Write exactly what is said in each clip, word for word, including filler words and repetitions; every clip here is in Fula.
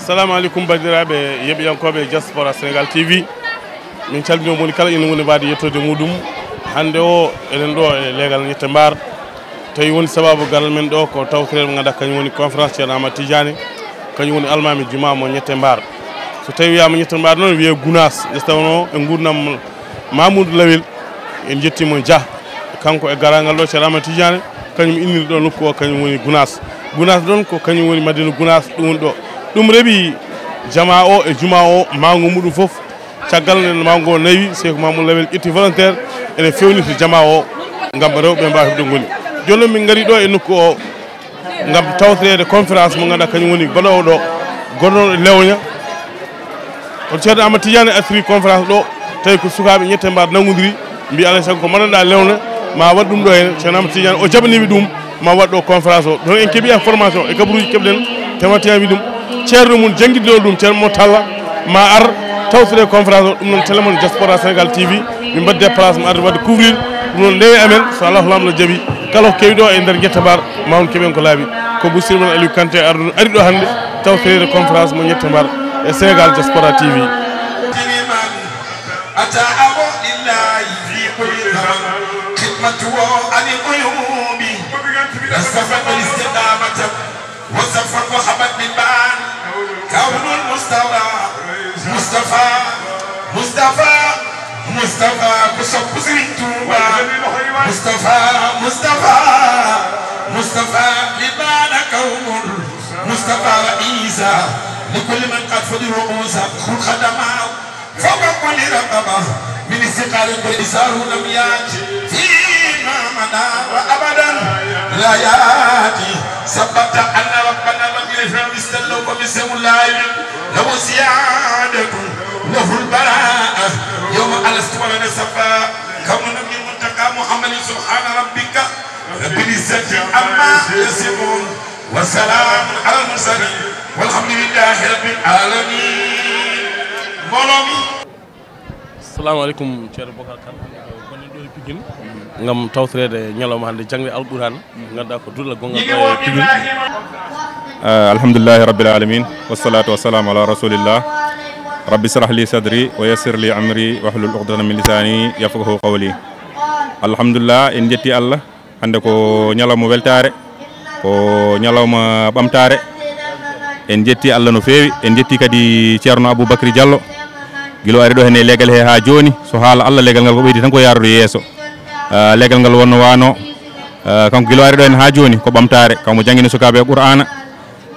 Assalamu aleykum, banndiraaɓe yeɓiyankooɓe Diaspora Sénégal T V. Min calminii mo woni kala ina woni mbaadi yettoode muɗum. Hannde o, eɗen ɗo e leegal Ñette Mbaar. Tawi woni sababu garal men ɗo ko tawtoreede mo ngannduɗaa kañum woni conférence Ceerno Amadou Tidiane, kañum woni almaami juma mo Ñette Mbaar. So tawi wiyaama Ñette Mbaar noon, wiyee Gunaas, nde tawnoo e nguurndam Mamoudou Lawel, en njettii mo Dia. Kanko e garaangal ɗo, Ceerno Amadou Tidiane, kañum inniri ɗo nokku o, kañum woni Gunaas. Gunaas ɗoon ko kañum woni Madina Gunaas, ɗum woni ɗo. Ɗum rewi jama o e juma o, mawngo muɗum fof. Caggal nde mawngo o nawi, Seyku Mamoudou Lawel ƴetti volontaire, ene fewniti jama o, ngam rewɓe mbaawa heɓde ngoni. Jooni noon min ngari ɗo e nokku o, ngam tawtoreede conférence mo ngannduɗaa kañum woni baɗoowo ɗo, gonɗo e Lewña. Kono Ceerno Amadou Tidiane artiri conférence ɗo, tawi ko sukaaɓe Ñette Mbaar nanngodiri, mbi alaa e sago ko mbaɗanɗaa Lewna, ma waɗ ɗum ɗo heen. Ceerno Amadou Tidiane o jaɓaniiɓe ɗum, ma waɗ ɗo conférence o. Ɗon en keɓi information e kabaruuji keɓɗen, Ceerno Amadou Tidiane wi ɗum, ceerno mum janngidinoo ɗum, Ceerno mo Talla, ma ar tawtore conférence o. Ɗum noon télé mon Diaspora Sénégal T V, min mbaɗi déplacement arde waɗde couvrir ɗum noon ndewe amen, so Allahu Laamɗo jaɓi, kala ko kewi ɗo e nder Ñette Mbaar, ma on keɓen ko laaɓi. Ko Boussirman Aliou Kanté ardu-, ari ɗo hannde tawtoreede conférence mo Ñette Mbaar e Sénégal Diaspora T V. أتى أمر لله في كل زمن، خدمته عن العيوب، فاستفاد الاستقامة، وصف محمد بن بان، كون المصطفى، مصطفى، مصطفى، مصطفى، كسب سرين توبا، مصطفى، مصطفى، مصطفى، لبان كون، مصطفى وعيسى، لكل من قد فضل رؤوسا، كن خدمه. فوق كل رقبة من استقال قل إسار لم يات فيما مضى وأبدا لا ياتي. ثبت أن ربنا لم يفهم استلوا فمسهم لا يلم له سيادة له البراءة يوم ألست ولد صفا كون نبي المنتقى محمد سبحان ربك رب العزة عما يصفون وسلام على المرسلين والحمد لله رب العالمين. Mbooloo mi. Assalamu aleykum, Ceerno Bocar Kane. Ko gonɗen ɗo e Pikine ngam tawtoreede ñalawma hannde jaŋde Alquraan. Ngannduɗaa ko duɗal gongal ɗo e Pikine. Ah, alhamdulillahi rabbil alamin, wassalatu wassalamu ala rasulillah. Rabbi shrah li sadri wa yassir li amri wahlul uqdatan min lisani yafqahu qawli. Alhamdulillah, en njetti Allah. Hannde ko ñalawma weltaare, ko ñalawma ɓamtaare. En njetti Allah no feewi, en njetti kadi Ceerno Aboubacry Diallo. Gila o ari ɗo heen e leegal he haa jooni, so haala Allah, leegal ngal ko ɓeydi tan ko yaarude yeeso. Ah, leegal ngal wonno waano, ah, kanko gila o ari ɗo heen haa jooni ko ɓamtaare, kanko janngini sukaaɓe Qur'aana.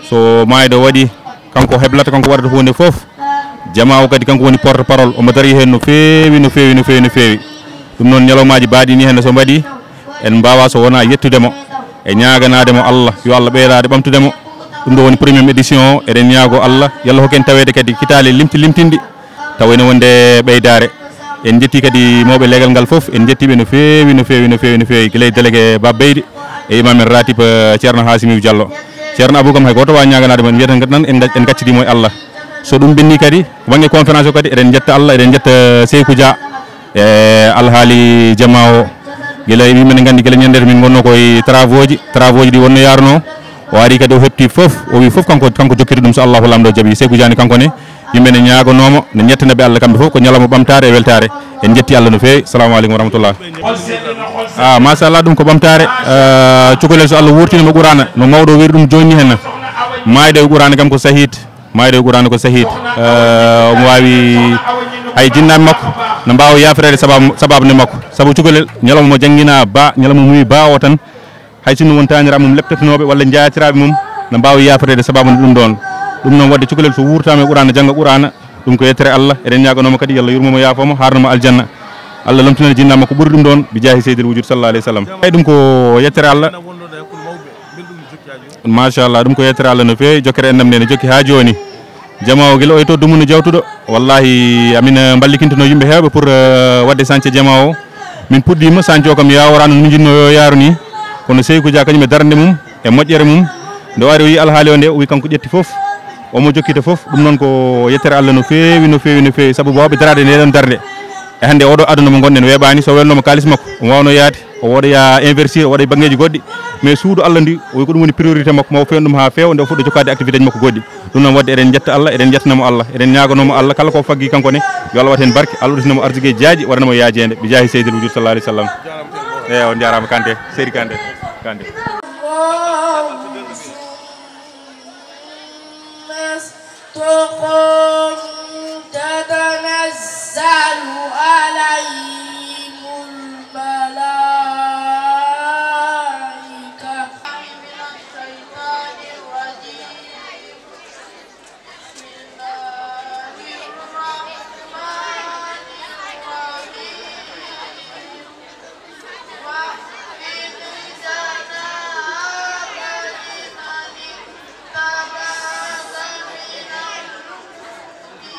So maayde waɗi, kanko heblata, kanko waɗata huunde fof. Jamaa o kadi kanko woni porte parole, omo darii heen no feewi, no feewi, no feewi, no feewi. Ɗum noon ñalawmaaji baaɗi ni hannde so mbaɗi, en mbaawaa so wonaa yettude mo e ñaaganaade mo Allah, yo Allah ɓeydaade ɓamtude mo. Ɗum ɗo woni première édition o, eɗen ñaago Allah, yo Allah hokku en taweede kadi kitaale limti limtinɗi, tawa ene wonde ɓeydaare. En njetti kadi mawɓe leegal ngal fof, en njetti ɓe no feewi, no feewi, no feewi, no feewi. Gila e délégué Baba Beydi e imam en ratib, eh, Ceerno Hasimiou Diallo. Ceerno Abou kam hay gooto waawa ñaaganaade mo, en mbiyata tan en, en ngaccidi mo e Allah. So ɗum ɓenni kadi, bannge conférence o kadi, eɗen njetta Allah, eɗen njetta, eh, Seykou Dia, e alhaali jamaa o. Gila e min nganndi gila ñande min ngonno koye travaux ji, travaux ji ɗi wonno yaarno. O ari kadi o heɓti fof, o wi fof kanko, kanko jokkiti ɗum so Allahu Laamɗo jaɓi. Seykou Dia ne kanko ne, yimɓe ne ñaaganooma, ne njettina ɓe Allah kamɓe fof, ko ñalawma ɓamtaare e weltaare. En njetti Allah no feewi. Salamu aleykum wa rahmatullah. Ah, machallah, ɗum ko ɓamtaare. Ah, cukalel so Allah wurtini mo Qur'aana, no mawɗo wiri ɗum jooni ni henna. Maayde e Qur'aana kam ko sahid. Maayde e Qur'aana ko sahid. Ah, omo waawi hay jinnaaɓe makko no mbaawa yaafireede sababu, sababu ne makko. Sabu cukalel, ñalawma mo janngina ba, ñalawma mo muwi ba o tan, hay sinno won taaniraaɓe mum leptatinooɓe walla njaatiraaɓe mum, no mbaawa yaaforeede sababu nde ɗum ɗoon. Ɗum noon waɗde cukalel so wuurtaama e Qur'aana, jannga Qur'aana, ɗum ko yettere Allah. Eɗen ñaaganooma kadi yo Allah yurmo mo, yaafoo mo, haarno mo aljanna. Allah lomtinana jinnaa makko ɓuri ɗum ɗoon, bi jaahi Seydil Wujud sallallahu alayhi wa sallam. Eyi, ɗum ko yettere Allah. Machallah, ɗum ko yettere Allah no feewi. Jokkere enɗam nde ne jokki haa jooni. Jamaa o gila oy to dumunno jawtuɗo. Wallahi, amin, eh, mballikintuno yimɓe heewɓe pour, eh, waɗde sance jamaa o. Min puɗɗiima sance o kam yaaworaano no njinno yo yaaru ni. Kono Seykou Dia kañum e darnde mum, e moƴƴere mum. Nde o ari o yi alhaali o nde, o wi kanko ƴetti fof. Omo jokkita fof. Ɗum noon ko yettere Allah no feewi, no feewi, no feewi. Sabu waawɓe daraade nde ɗon darnde. E hannde oɗo aduna mo ngonɗen weeɓaani, so welnooma kaalis makko, omo waawno yaade. O waɗoya investir, o waɗa e banngeeji goɗɗi, mais suudu Allah ndi, o wi ko ɗum woni priorité makko, ma o feewna ɗum haa feewa, nde o fuɗɗo jokkaade activité ji makko goɗɗi. Ɗum noon waɗde eɗen njetta Allah, eɗen njettanamo Allah, eɗen ñaaganoma Allah, kala ko faggi kanko ne, yo Allah waɗ heen barke, Allah udditanamo arsigueji jaaƴi, waɗanamo yaajeende, bi jaahi Seydil Wujud sallallahu alayhi wa sallam. Eeyi, on njaaraama Kanté, Seydi Kanté, Kanté. استقم تتنزل عليهم الملائكة. من الشيطان الرجيم. بسم الله الرحمن الرحيم. واخفض جناحك لمن اتبعك من المؤمنين.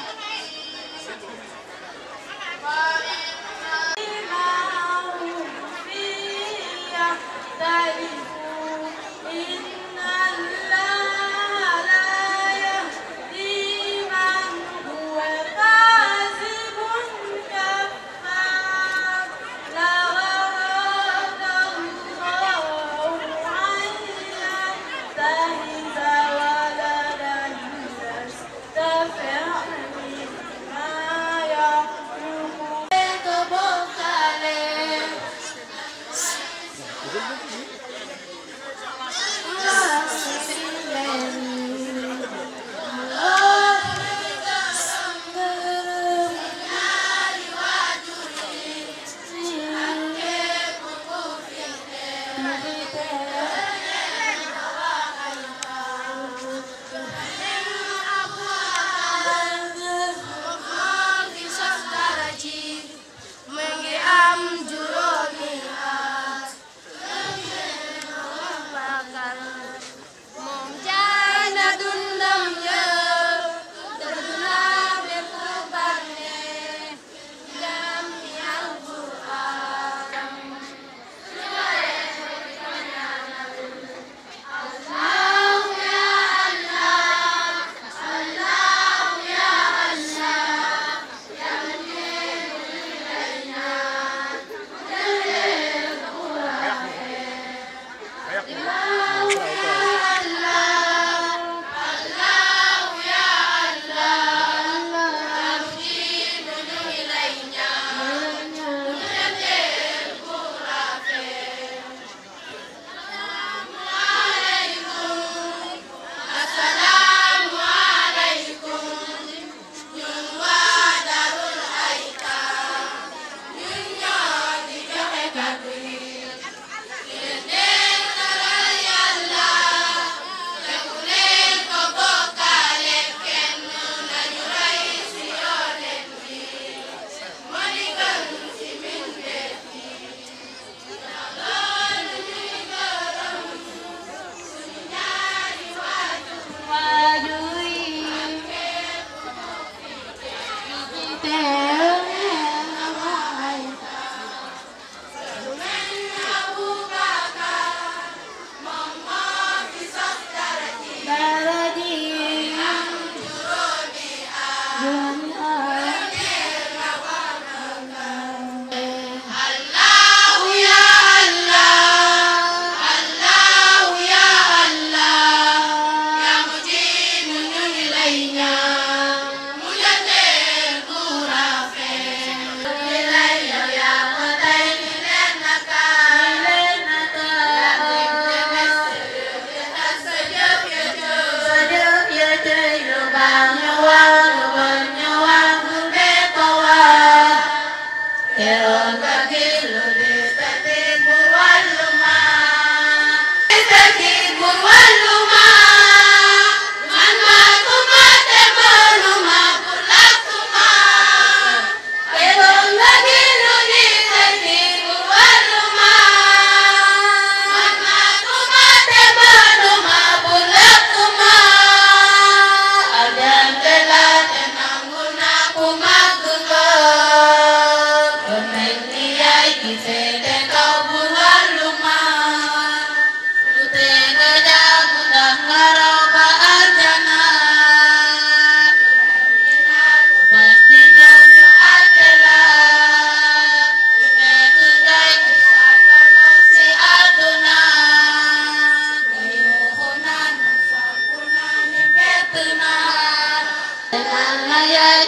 Te naan la yaay,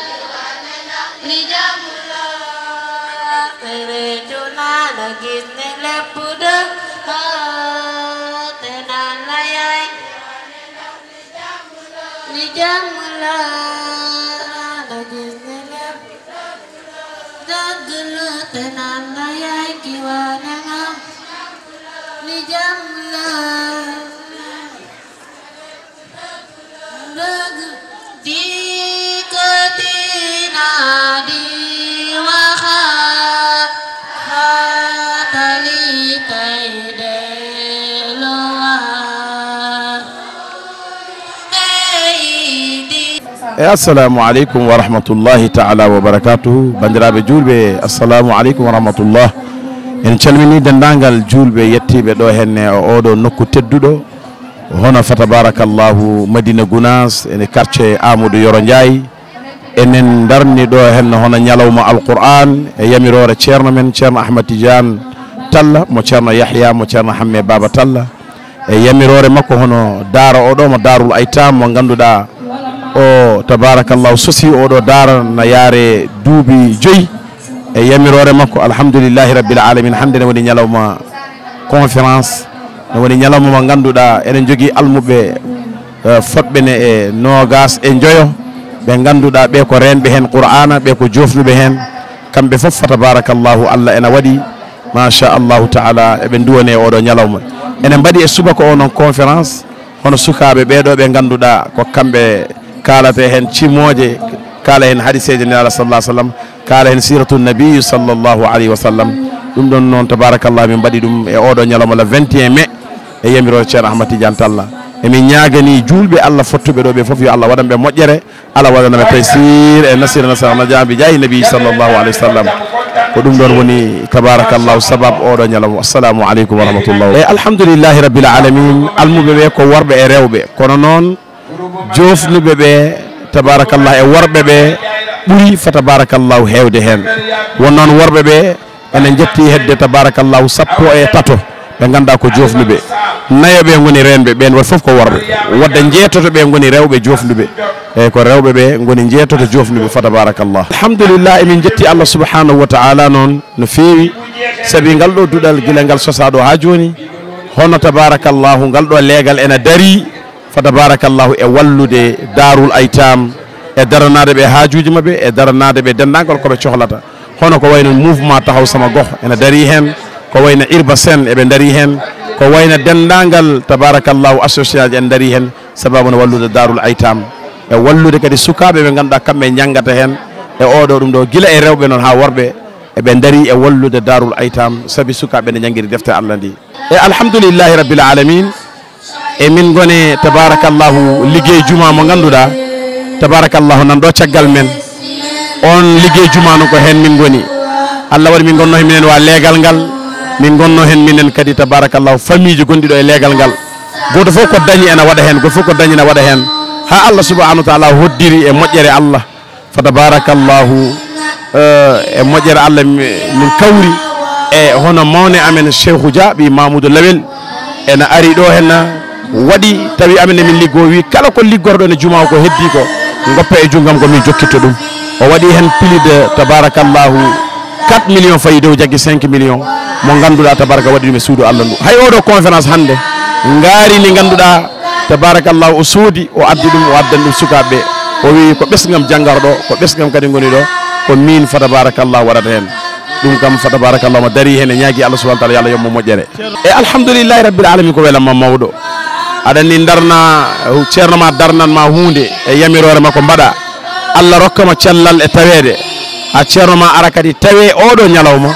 li jàmm la. Tere ju naa la gis ne lépp dëgg la. Te naan la yaay, li jàmm la. La gis ne lépp dëgg la. Te naan la yaay ki wane nga, li jàmm la. Dëgg dikkati na di waxaat, fàttali tey delluwaat. Tey di E assalamu aleykum wa rahmatullahi taala wa barakatuhu. Bandiraɓe julɓe, assalamu aleykum wa rahmatullah. En calmini denndaangal julɓe yettiiɓe ɗo henne e oɗo nokku tedduɗo, hono fa tabarakallahu Madina Gounass, ene quartier Amadou Yoro Ndiaye. Enen ndarni ɗo henne hono ñalawma Alqur'an e yamiroore ceerno men, ceerno Ahmad Tidiane Talla, mo ceerno Yahya, mo ceerno Hamme Baba Talla. E yamiroore makko hono daara oɗo mo Daarul Aytam mo ngannduɗaa o tabarakallahu sosi oɗo daara na yaare duuɓi joyi. E yamiroore makko, alhamdulillahi rabbil alamin, hannde ne woni ñalawma conférence, ne woni ñalawma mo ngannduɗaa eɗen jogii almuɓe, eh, fotɓe ne e noogas e njoyo, ɓe ngannduɗaa ɓe ko reenɓe heen Qur'aana, ɓe ko joofnuɓe heen. Kamɓe fof fa tabarakallahu Allah ena waɗi, machallahu taala, eɓe nduwone e oɗo ñalawma. Ene mbaɗi e subaka o noon conférence, hono sukaaɓe ɓeeɗo ɓe ngannduɗaa ko kamɓe kaalata heen cimooje, kaala heen hadiseeje Nelaaɗo sallallahu alaihi wasallam, kaala heen siratu nabi sallallahu alaihi wasallam. Ɗum ɗon noon tabarakallah min mbaɗi ɗum e oɗo ñalawma le vingt et un mai e yamiroore ceerno Ahmad Tidiane Talla. Emin ñaaganii juulɓe Allah fottuɓe ɗo ɓe fof yo Allah waɗan ɓe moƴƴere. Ala waɗanama taysir e nasira nasara najaa bi jaahi nabi sallallahu alaihi wasallam. Ko ɗum ɗon woni tabarakallahu sabab oɗo ñalawma. Assalamu aleykum wa rahmatullah. E alhamdulillahi rabbil alamin, almuɓe ɓe ko worɓe e rewɓe, kono noon jofnuɓe ɓe tabarakallah e worɓe ɓe ɓuri fa tabarakallahu hewde hen. Won noon worɓe ɓe ene njetti hedde tabarakallahu sappo e tato ɓe ngannduɗaa ko joofnuɓe. Nayo ɓe ngoni reenɓe, ɓeen woto fof ko worɓe. Wodde njeetoto ɓe ngoni rewɓe joofnuɓe. Eyyi, ko rewɓe ɓe ngoni njeetoto joofnuɓe fa tabarakallah. Alhamdulillah, emin njetti Allah subhanahu wa taala noon no feewi, sabi ngal ɗo duɗal gila ngal sosaa ɗo haa jooni, hono tabarakallahu ngal ɗo leegal ena darii fa tabarakallahu e wallude Daarul Aytam, e daranaade ɓe haajuuji maɓɓe, e daranaade ɓe denndaangal ko ɓe cohlata. Hono ko wayno mouvement Taxaw Sama Gox ena darii heen, ko wayno Irba Sen eɓe ndarii heen, ko wayno denndaangal tabarakallahu association en ndarii heen, sababu no wallude Daarul Aytam, e wallude kadi sukaaɓe ɓe ngannduɗaa kamɓe njanngata heen e oɗo ɗum ɗo, gila e rewɓe noon haa worɓe, eɓe ndarii e wallude Daarul Aytam, sabi sukaaɓe ne njanngiri defte Allah ndi. E alhamdulillahi rabbil alamin, e min ngoni tabarakallahu liggey juma mo ngannduɗaa tabarakallahu nan ɗo caggal men. On liggey juma no ko heen min ngoni. Allah waɗi min ngonno heen minen wa leegal ngal, min ngonno heen minen kadi tabarakallahu famille ji gonɗi ɗo e leegal ngal. Gooto fof ko dañi ena waɗa heen, gooto fof ko dañi ena waɗa heen, haa Allah subhanahu wa taala hoddiri e moƴƴere Allah. Fa tabarakallahu, eh, e moƴƴere Allah mi-, min kawri e hono mawne amen Cheikhou Dia ɓi Mamoudou Lawel ena ari ɗo henna waɗi tawi amen emin liggo, wi kala ko liggorɗo ene juma o ko heddi ko goppe e junggam ko min jokkitto ɗum. O waɗi hen plus de tabarakallahu quatre millions fayi dow jaggi cinq millions mo ngannduɗaa tabaraka waɗi ɗum e suudu Allah ndu. Hay oɗo conférence hannde ngaari ndi ngannduɗaa tabarakallahu o soodi, o addi ɗum, o addani ɗum sukaaɓe ɓe. O wi ko ɓesngam janngarɗo, ko ɓesngam kadi ngoni ɗo, ko min fa tabarakallahu waɗata heen. Ɗum kam fa tabarakallahu mo darii heen e ñaagi Allah subhanahu wa taala yo Allah yoɓ mo moƴƴere. E alhamdulillahi rabbil alamin ko welamma mawɗo. Aɗa anndi darna, ceerno ma darnan ma huunde e yamiroore makko mbaɗa. Allah rokka ma cellal e taweede. Ha ceerno ma ara kadi tawe oɗo ñalawma.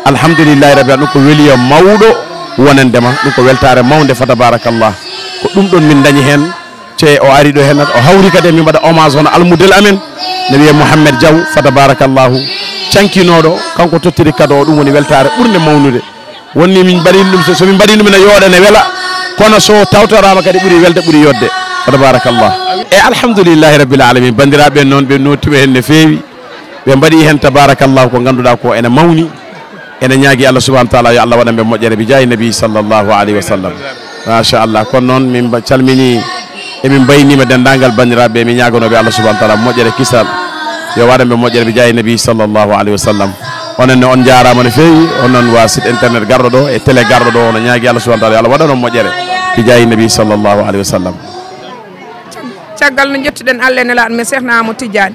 Alhamdulillahi rabbil alamin, ɗum ko weliya mawɗo wonande ma. Ɗum ko weltaare mawnde fa tabarakallah. Ko ɗum ɗon min dañi heen. Te o ari ɗo heen, o hawri kadi min mbaɗa hommage hono almudel amen. Ne wiyee Mouhamed Diaw fa tabarakallahu. Cankinooɗo, kanko tottiri kado o, ɗum woni weltaare ɓurnde mawnude. Wonni min mbaɗino ɗum, so, so min mbaɗino ɗum ene yooɗa, ene wela, kono so tawtoraama kadi ɓuri welde, ɓuri yodde. Fa tabarakallah. E alhamdulillahi rabbil alamin, banndiraaɓe noon ɓe nottiɓe heen no feewi, ɓe mbaɗi heen tabarakallah ko ngannduɗaa ko ene mawni, ene ñaagi Allah subhanahu wa taala yo Allah waɗan ɓe moƴƴere bi jaahi nabi sallallahu alayhi wa sallam. Machallah, kono noon min mba-, calmini Emin mbayniima denndaangal banndiraaɓe, min ñaaganooɓe Allah subhanahu wa taala moƴƴere, kisal yo waɗan ɓe moƴƴere, ɓe jaayi Nabi sallallahu alayhi wa sallam. Onon ne, on njaaraama no feewi, onon waa site internet garɗo ɗo e télé garɗo ɗo, onon ñaagi Allah subhanahu wa taala yo Allah waɗan on moƴƴere, ɓe jaayi Nabi sallallahu alayhi wa sallam. Caggal no njettuɗen Allah e Nelaaɗo men Seex na Amadou Tidiane,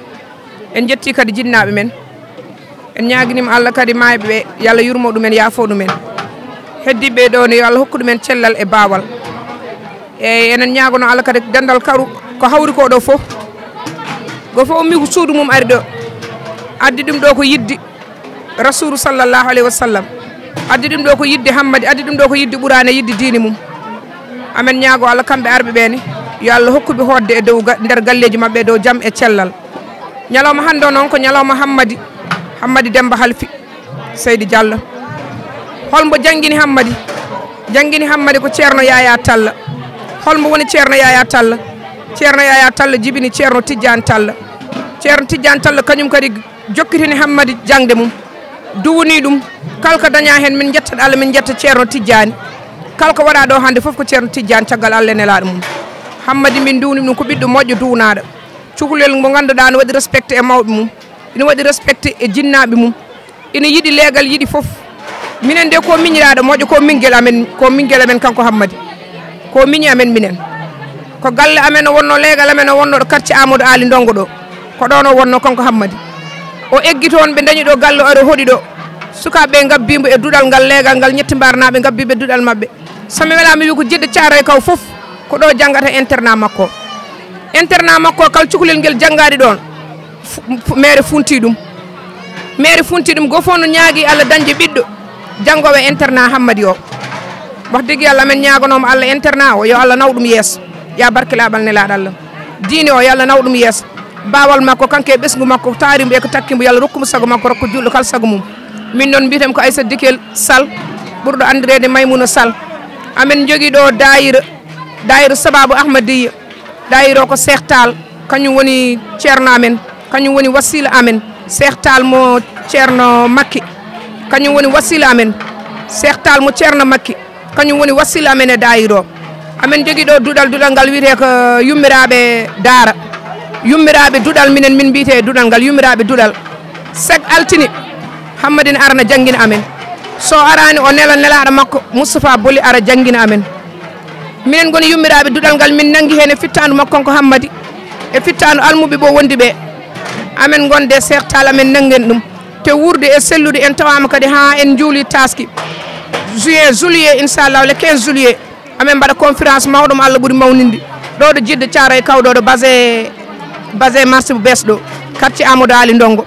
en njetti kadi jinnaaɓe men. En ñaaginima Allah kadi maayɓe ɓe, yo Allah yurmo ɗumen, yaafo ɗumen. Heddiɓe ɗo ne, yo Allah hokku ɗumen cellal e baawal. Eyyi, enen ñaagono Allah kadi dental karu ko hawri ko ɗo fof. Go fof ummi ko suudu mum ari ɗo. Addi ɗum ɗo ko yidde Rasulu sallallahu alayhi wa sallam. Addi ɗum ɗo ko yidde Hammadi, addi ɗum ɗo ko yidde Ɓuraana, yidde diine mum. Amen ñaago Allah kamɓe arɓe ɓe ne, yo Allah hokku ɓe hoɗde e dow ga-, nder galleeji maɓɓe e dow jam e cellal. Ñalawma hannde o noon ko ñalawma Hammadi, Hammadi Demmba Halfi Seydi Diallo. Holmbo janngini Hammadi? Janngini Hammadi ko Ceerno Yaya Talla. Holmbo woni Ceerno Yaya Talla? Ceerno Yaya Talla jibini Ceerno Tijjaani Talla. Ceerno Tijjaani Talla kañum kadi jokkitini Hammadi jaŋde mum, duwani ɗum. Kala ko dañaa heen, min njettat Allah, min njetta Ceerno Tijjaani. Kala ko waɗaa ɗo hannde fof ko Ceerno Tijjaani, caggal Allah e Nelaaɗo mum. Hammadi min nduwni ɗum ko ɓiɗɗo moƴƴo duwnaaɗo. Cukalel mo ngannduɗaa ne waɗi respecté e mawɓe mum, ina waɗi respecté e jinnaaɓe mum, ina yiɗi leegal, yiɗi fof. Minen de ko miñiraaɗo moƴƴo, ko mingel amen, ko mingel amen kanko Hammadi. Ko miñi amen minen. Ko galle amen o wonno, leegal amen o wonno ɗo quartier Amadou Ali Ndongo ɗo. Ko ɗon o wonno kanko Hammadi. O eggi toon, ɓe dañi ɗo galle, o ari o hoɗi ɗo. Sukaaɓe ɓe ngabbi mbo e duɗal ngal, leegal ngal, ñetti mbarnaaɓe ngabbi ɓe duɗal maɓɓe. So mi welaa mi wi ko jiɗɗo Caaroy Kaw fof, ko ɗo janngata internat makko. Internat makko kala cukalel ngel janngaade ɗoon, fu-, fu-, meere funti ɗum. Meere funti ɗum, go fof no ñaagi Allah dañde ɓiɗɗo janngoowo internat Hammadi o. Wax dëgg Yàlla, amen ñaaganooma Allah internat o, yo Allah naw ɗum yeeso. Ya barke laaɓal Nelaaɗo Allah. Diine o, yo Allah naw ɗum yeeso. Baawal makko, kanko e ɓesngu makko, taari mbo e ko takki mbo, yo Allah rokku mo sago makko, rokku juulɗo kala sago mum. Min noon mbiyetee mi ko Aissata Dikel Sall, ɓurɗo anndireede Maymuna Sall. Amen njogii ɗo daayira, daayira Sababu Ahmadiyya. Daayira o ko Seex Taal, kañum woni ceerno amen, kañum woni wasiila amen. Seex Taal mo Ceerno Makki, kañum woni wasiila amen. Seex Taal mo Ceerno Makki, kañum woni wasiila amen e daayira o. Amen njogii ɗo duɗal, duɗal ngal wiyetee ko yummiraaɓe daara. Yummiraaɓe duɗal, minen min mbiyetee e duɗal ngal yummiraaɓe duɗal. Sek altine, Hammadi ne ara na janngina amen. So araani, o nela nelaaɗo makko Moustapha Boli ara janngina amen. Minen ngoni yummiraaɓe duɗal ngal, min nanngi heen e fittaandu makko kanko Hammadi, e fittaandu almuɓe ɓo wondi ɓe. Amen ngonde Seex Taal, amen nanngen ɗum. Te wuurde e sellude, en tawaama kadi haa en njuuli taaski. Juin, juillet, inchallah, le quinze juillet, amen mbaɗa conférence mawɗo mo Allah ɓuri mawninde. Ɗo ɗo jiɗɗo Caaroy Kaw ɗo, ɗo basé, basé marché bu bees ɗo, quartier Amadou Ali Ndongo.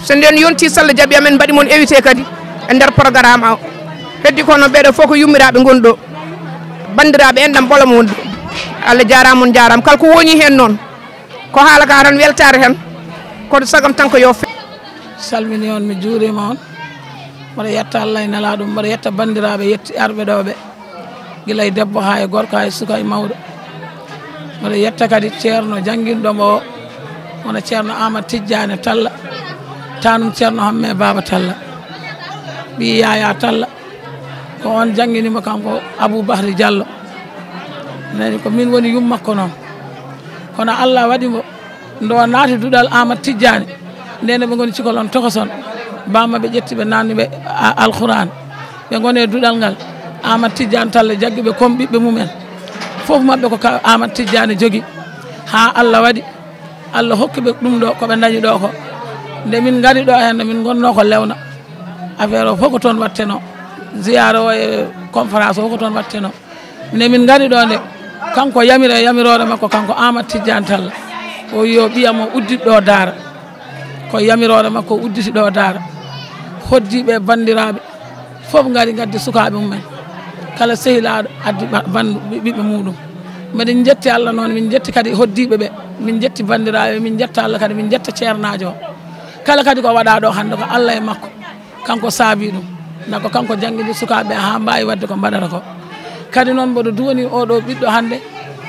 So ndeen yonti, so Allah jaɓi, amen mbaɗi mon invité kadi e nder programme o. Heddi ko noon, ɓeɗo fof ko yummiraaɓe ngoni ɗo. Banndiraaɓe, enɗam ɓolo mo wonde. Allah jaaraama, on jaaraama. Kala ko woni heen noon, ko haala ka tan, weltaare tan. Kono sagam tan ko yo fe- Salmini on, mi juurima on. Mboɗo yetta Allah e Nelaaɗo mum, mboɗo yetta banndiraaɓe yetti arɓe ɗo ɓe, gila e debbo haa e gorko, haa e suka e mawɗo. Mboɗo yetta kadi ceerno jannginɗo mo o, wona ceerno Aamadu Tijjaani Talla, tanum ceerno Hammee Baaba Talla, ɓii Yaayaa Talla. Ko oon janngini mo, kanko Abuu Bahri Jallo. Nani ko min woni yummakko noon. Kono Allah waɗi mo ndo naati duɗal Aamadu Tijjaani. Ndeen ɓe ngoni cikol on tokoson. Bamma ɓe ƴetti ɓe naanni ɓe a-, Alquraan. Ɓe ngoni e duɗal ngal. Aamadu Tijjaani Talla jaggi ɓe comme ɓiɓɓe mumen. Fof maɓɓe ko ka Aamadu Tijjaani jogi. Haa Allah waɗi, Allah hokki ɓe ɗum ɗo, ko ɓe ndañi ɗo ko. Nde min ngari ɗo heen, nde min ngonno ko Lewna. Affaire o fof ko toon waɗtenoo. Ziyaara o e conférence o fof ko toon waɗtenoo. Nde min ngari ɗo nde, kanko yamira e yamiroore makko, kanko Aamadu Tijjaani Talla. O wiyi yo ɓiyam o uddit ɗo daara. Ko yamiroore makko o udditi ɗo daara. Hoddiiɓe e banndiraaɓe fof ngari, ngaddi sukaaɓe mumen. Kala sehilaaɗo addi ba-, banndu ɓi-, ɓiɓɓe muɗum. Mbeɗen njetti Allah noon, min njetti kadi hoddiiɓe ɓe. Min njetti banndiraaɓe, min njetta Allah kadi, min njetta ceernaajo o. Kala kadi ko waɗaa ɗo hannde ko Allah e makko. Kanko saabi ɗum. Nde ko kanko janngini sukaaɓe ɓe haa mbaawi waɗde ko mbaɗata ko. Kadi noon mboɗo duwanii oo ɗo ɓiɗɗo hannde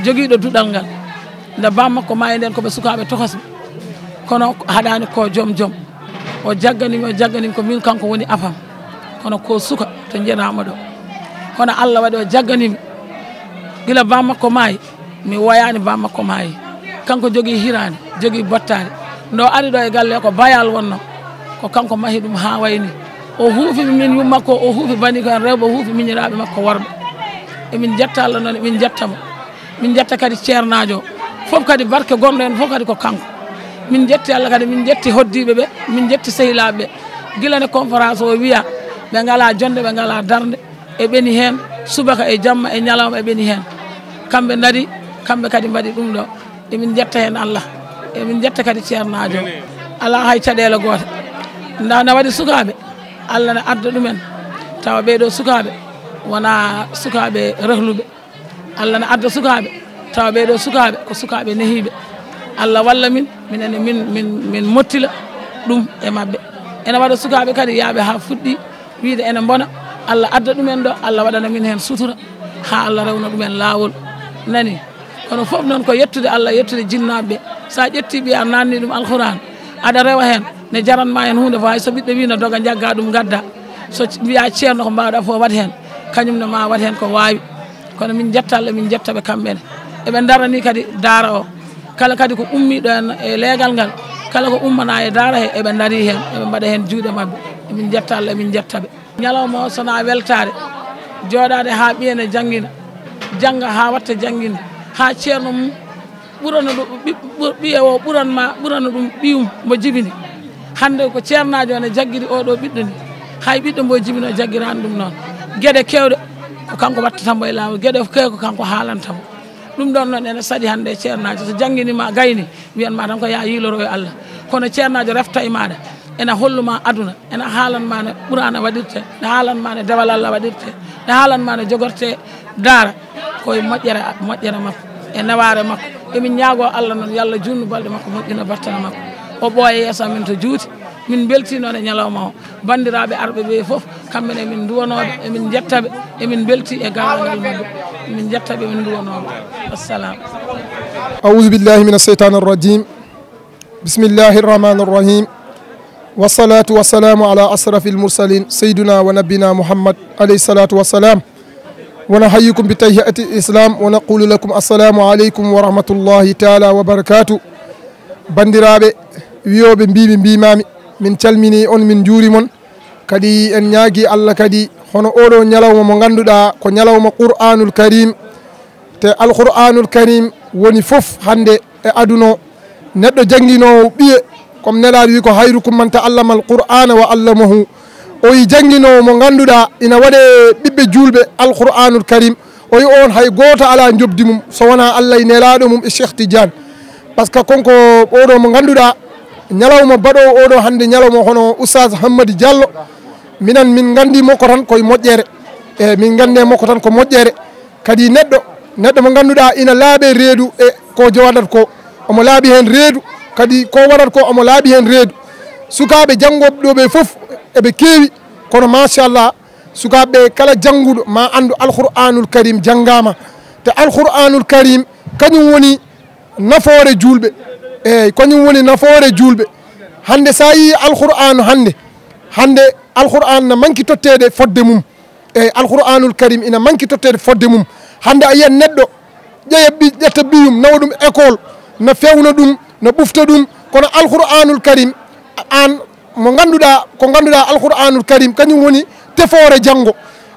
jogiiɗo duɗal ngal. Nde bammakko maayi ndeen ko ɓe sukaaɓe tokosɓe. Kono haɗaani ko joom joom. O jagganii mi, o jagganii mi, ko miin kanko woni afam. Kono ko suka to njenaama ɗo. Kono Allah waɗi o jagganii mi. Gila bammakko maayi, Mi woyaani, ba makko maayi. Kanko jogii hiraande, jogii battaane. Nde o ari ɗo e galle, ko bayal wonno. Ko kanko mahi ɗum haa wayni. O huufi min yumma makko, o huufi bani ko en rewɓe, o huufi miñiraaɓe makko worɓe. Emin njetta Allah noon, emin njetta mo. Min njetta kadi ceernaajo o. Fof kadi barke gonɗo heen fof kadi ko kanko. Min njetti Allah kadi, min njetti hoddiiɓe ɓe, min njetti sehilaaɓe ɓe. Gila ne conférence o wiya, ɓe ngalaa jonnde, ɓe ngalaa darnde. E ɓeni heen, subaka e jamma e ñalawma e ɓeni heen. Kamɓe ndari, kamɓe kadi mbaɗi ɗum ɗo. Emin njetta heen Allah, emin njetta kadi ceernaajo o. Alaa hay caɗeele goote. Nda na waɗi sukaaɓe, Allah na adda ɗumen, tawa ɓee ɗoo sukaaɓe wonaa sukaaɓe rehluɓe. Allah na adda sukaaɓe, tawa ɓee ɗoo sukaaɓe ko sukaaɓe nehiiɓe. Allah walla min, minen e min, min, min mottila ɗum e maɓɓe. Ena waɗa sukaaɓe kadi yaaɓe haa fuɗɗi wiyde ene mbona. Allah adda ɗumen ɗo, Allah waɗana min heen sutura, haa Allah rewna ɗumen laawol. Nani? Kono fof noon ko yettude Allah, yettude jinnaaɓe ɓe. So a ƴettii ɓiya, a naatni ɗum Alquraan, aɗa rewa heen, ne jaran ma heen huunde fof. Hay so ɓiɗɗo wii no doga, njagga ɗum, ngadda. So mbiya ceerno ko mbaawɗa fof waɗ heen, kañum ne ma waɗ heen ko waawi. Kono min njetta Allah, min njetta ɓe kamɓe ne. Eɓe ndarani kadi daara o. Kala kadi ko ummiiɗo en e leegal ngal, kala ko ummana e daara he, eɓe ndari heen, eɓe mbaɗa heen juuɗe maɓɓe. Emin njetta Allah, emin njetta ɓe. Ñalawma o, so wonaa weltaare, jooɗaade haa ɓiya ne janngina, jannga haa watta jannginde, haa ceerno mum ɓurana ɗum, ɓi-, ɓur-, ɓiya o ɓuran ma, ɓurana ɗum ɓiyum mo jibini. Hannde ko ceernaajo ne jaggiri oo ɗoo ɓiɗɗo ni, hay ɓiɗɗo mbo jibini o jaggiraani ɗum noon. Geɗe keewɗe ko kanko wattata mbo e laawol, geɗe keewɗe ko kanko haalanta mbo. Ɗum ɗoon noon ene saɗi hannde e ceernaajo, so janngini ma gayni, wiyan ma tan ko yaa yiiloro e Allah. Kono ceernaajo refta e maaɗa, ena hollu ma aduna, ena haalan ma no Qur'aana waɗirte, ena haalan ma no dewal Allah waɗirte, ena haalan ma no jogorte daara, ko e moƴƴere, moƴƴere makko, e newaare makko. Emin ñaagoo Allah noon, yo Allah juutnu balɗe makko, moƴƴina battane makko. O ɓooya yeeso amen to juuti. Min mbeltii noon e ñalawma o. Banndiraaɓe arɓe ɓe fof, kamɓe ne emin nduwanoo ɓe, emin njetta ɓe, emin mbeltii e gaawangal maɓɓe. Emin njetta ɓe, emin nduwanoo ɓe. Wassalam. أعوذ بالله من الشيطان الرجيم. بسم الله الرحمن الرحيم. والصلاة والسلام على أشرف المرسلين سيدنا ونبينا محمد عليه الصلاة والسلام. ونحييكم بتحية الإسلام ونقول لكم السلام عليكم ورحمة الله تعالى وبركاته. Banndiraaɓe wiyooɓe mbiimi mbiimaami, min calminii on, min njuuriima on. Kadi en ñaagii Allah kadi hono ooɗoo ñalawma mo ngannduɗaa ko ñalawma Qur'aanul Kariim. Te Alqur'aanul Kariim woni fof hannde e aduna o. Neɗɗo jannginoowo ɓiye, comme Nelaaɗo wi ko: "Hayrukum man ta'allama al-Qur'aana wa allamahu." O wi jannginoowo mo ngannduɗaa ina waɗe ɓiɓɓe juulɓe Alqur'aanul Kariim. O wi oon hay gooto alaa njoɓdi mum so wonaa Allah e Nelaaɗo mum e Cheikh Tidiane. Par ce que kanko ooɗoo mo ngannduɗaa ñalawma baɗoowo ooɗoo hannde ñalawma hono Oustaz Hammadi Diallo, minen min nganndi mo ko tan koye moƴƴere. E min nganndi mo ko tan ko moƴƴere. Kadi neɗɗo, neɗɗo mo ngannduɗaa ina laaɓe reedu e ko jo waɗat ko, omo laaɓi heen reedu, kadi ko waɗat ko omo laaɓi heen reedu. Sukaaɓe janngooɓe ɗo ɓe fof eɓe keewi, kono machallah, sukaaɓe ɓe kala jannguɗo ma anndu Alqur'aanul Kariim janngaama. Te Alqur'aanul Kariim kañum woni nafoore juulɓe. Eeyi, kañum woni nafoore juulɓe. Hannde so a yii Alqur'aanu hannde, hannde Alqur'aan na manki totteede fodde mum. Eeyi, Alqur'aanul Kariim ina manki totteede fodde mum. Hannde a yiyat neɗɗo ƴeya ɓi-, ƴetta ɓiyum, nawa ɗum école, na fewna ɗum, na ɓufta ɗum, kono Alqur'aanul Kariim, aan mo ngannduɗaa, ko ngannduɗaa Alqur'aanul Kariim kañum woni tefoore janngo.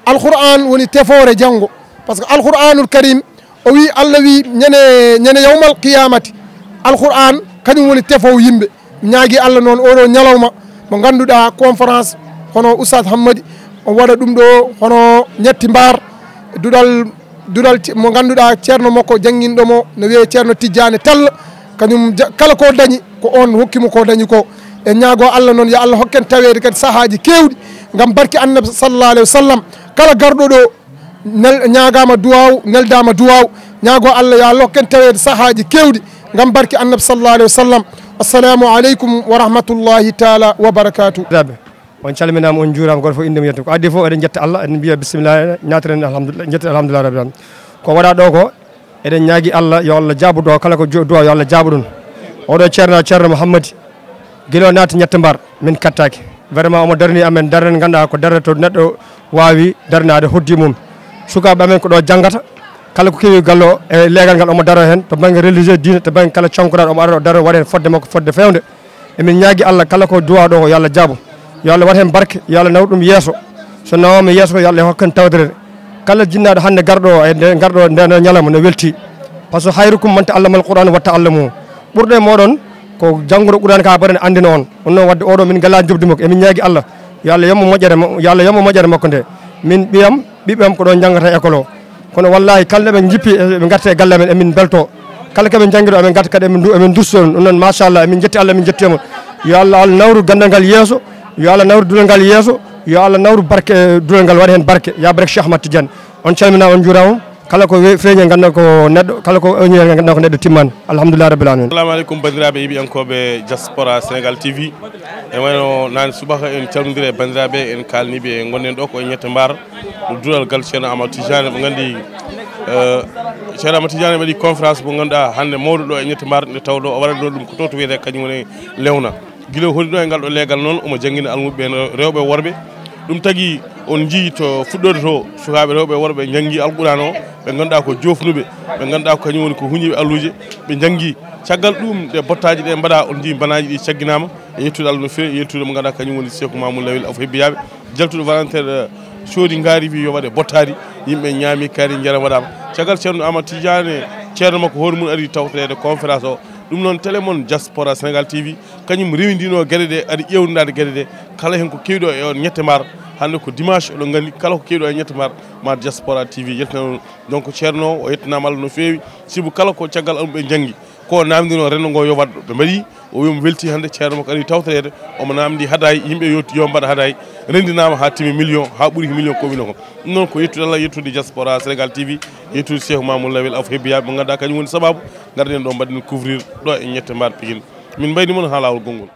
Alqur'aan woni tefoore janngo. Par ce que Alqur'aanul Kariim, o wi, Allah wi ñande, ñande yawmal qiyamati, Alqur'aan kañum woni tefoowo yimɓe. Ñaagii Allah noon ooɗoo ñalawma mo ngannduɗaa conférence hono Oustaz Hammadi, o waɗa ɗum ɗo hono ñetti mbaar, duɗal, duɗal ci-, mo ngannduɗaa ceerno makko jannginɗo mo no wiyee Ceerno Tijjaane Tall, kañum ja-, kala ko dañi ko oon hokki mo ko dañi ko. En ñaagoo Allah noon yo Allah hokken taweede kadi sahaaji keewɗi ngam barke Annabi sallallahu alayhi wa sallam. Kala garɗo ɗo nel-, ñaagaama duwaaw, neldaama duwaaw, ñaagoo Allah yo Allah hokken taweede sahaaji keewɗi ngam barke Annabi sallallahu alayhi wa sallam. Assalamu aleykum wa rahmatullahi taala wa barakaatu. On calminaama, on njuuraama, gooto fof innde mum yetto. Ko adii fof eɗen njetta Allah, eɗen mbiya bisimilla, ñaatiren alhamdulillah, njetten alhamdulillah rabbil alamin. Ko waɗaa ɗo ko, eɗen ñaagii Allah yo Allah jaabu duwaaw, kala ko jo-, duwaaw yo Allah jaabu ɗum. Oɗo ceerno, ceerno Mouhammadi, gila o naati ñette mbar, min kattaaki. Vraiment omo darni amen darnde nde ngannduɗaa ko darnde to neɗɗo waawi darnaade hoddii mum. Sukaaɓe amen ko ɗo janngata, Kala ko kewi gallo e leegal ngal omo daro heen, to bannge religieux diine, to bannge kala cankoraaɗo omo ara o daro waɗa heen fodde makko fodde feewnde. Emin ñaagi Allah kala ko duwa ɗo o yo Allah jaabo. Yo Allah waɗ heen barke, yo Allah nawru ɗum yeeso. So nawaama yeeso ko yo Allah hokku en tawtoreede. Kala jinnaaɗo hannde garɗo o e nde garɗo o nde ɗo ñalawma no welti. Par ce que hayrukum man ta'allama al-Qur'ana wa ta'allamuhu. Ɓurɗo e mooɗon ko jannguɗo Qur'an ka mbaɗen anndina on. Ɗum noon waɗde oɗo min ngalaa njoɓdi makko. Emin ñaagi Allah yo Allah yommo moƴƴere mo-, yo Allah yommo moƴƴere makko nde. Min ɓiyam, ɓiɓɓe am ko ɗo njanngata école o. Kono wallaahi kala nde ɓe njippi e ɓe ngarta e galle amen emin mbelto. Kala ko ɓe njanngi ɗo emin ngarta kadi emin ndu-, emin ndusto ɗum. Ɗum noon machallah emin njetti Allah emin njetti mon. Yo Allah, Allah nawru ganndal ngal yeeso. Yo Allah nawru duɗal ngal yeeso. Yo Allah nawru barke, eh, duɗal ngal waɗa heen barke. Ya barke Cheikh Ahmad Tidiane. On calminaa, on njuuraama. Kala ko we-, feeñi ngannduɗaa ko neɗɗo, kala ko feeñi ngannduɗaa ko neɗɗo timmaani. Alhamdulillah rabbil alamin. Assalamu alaikum banndiraaɓe heɗiyankooɓe diaspora Sénégal T V. E wayno nane subaka en calmondiri e banndiraaɓe en kaalniiɓe e ngonɗen ɗo ko e Ñette Mbaar. Ɗo duɗal galle Ceerno Amadou Tidiane mo nganndi, eh, Ceerno Amadou Tidiane waɗi conférence mo ngannduɗaa hannde mawɗo ɗo e Ñette Mbaar nde tawɗo o waɗatno ɗum ko to to wiyetee kañum woni Lewna. Gila o hoɗi ɗo e ngal ɗo leegal noon, omo janngina almuɓɓe no rewɓe e worɓe. Ɗum tagi on njii to fuɗɗoode to, sukaaɓe rewɓe e worɓe njanngi Alquraan o, ɓe ngannduɗaa ko joofnuɓe, ɓe ngannduɗaa ko kañum woni ko huñiiɓe alluuje, ɓe njanngi. Caggal ɗum, ɗe bottaaji ɗe mbaɗa, on njii mbanaaji ɗi cagginaama, e yettude Allah no feewi, e yettude mo ngannduɗaa kañum woni Seeku Mamoudou Lawil Afo Hebbiyaɓe. Jaltuɗo volontaire, eh, soodi ngaari wi yo waɗe bottaari, yimɓe ñaami kaari, njaram waɗaama. Caggal Ceerno Amadou Tidiane, ceerno makko hoore mum ari tawtoreede conférence o. Ɗum noon télé mon Diaspora Sénégal T V, kañum rewindino geɗe ɗe, ari ƴeewndaade geɗe ɗe, kala heen ko kewi ɗo e on Ñette Mbaar, hannde ko dimanche, oɗon nganndi kala ko kewi ɗo e Ñette Mbaar, ma Diaspora T V yettina ɗum. Donc ceerno o yettinaama Allah no feewi, sibu kala ko caggal almuɓɓe njanngi, ko o naamndino renndo ngo yo waɗ ɗo. Ɓe mbaɗi, o wi omo welti hannde ceerno makko ari tawtoreede, omo naamndi hadaay, yimɓe yo, yo mbaɗ hadaay, renndinaama haa timmi million, haa ɓuri ko million ko wino ko. Ɗum noon ko yettude Allah, yettude Diaspora Sénégal T V, yettude Cheikh Mamoudou Lawel Afo Hebbiyaɓe mo ngannduɗaa kañum woni sababu ngarɗen ɗo mbaɗen couvrir ɗo e Ñette Mbaar Pikine. Min mbayni mon haa laawol gonngol.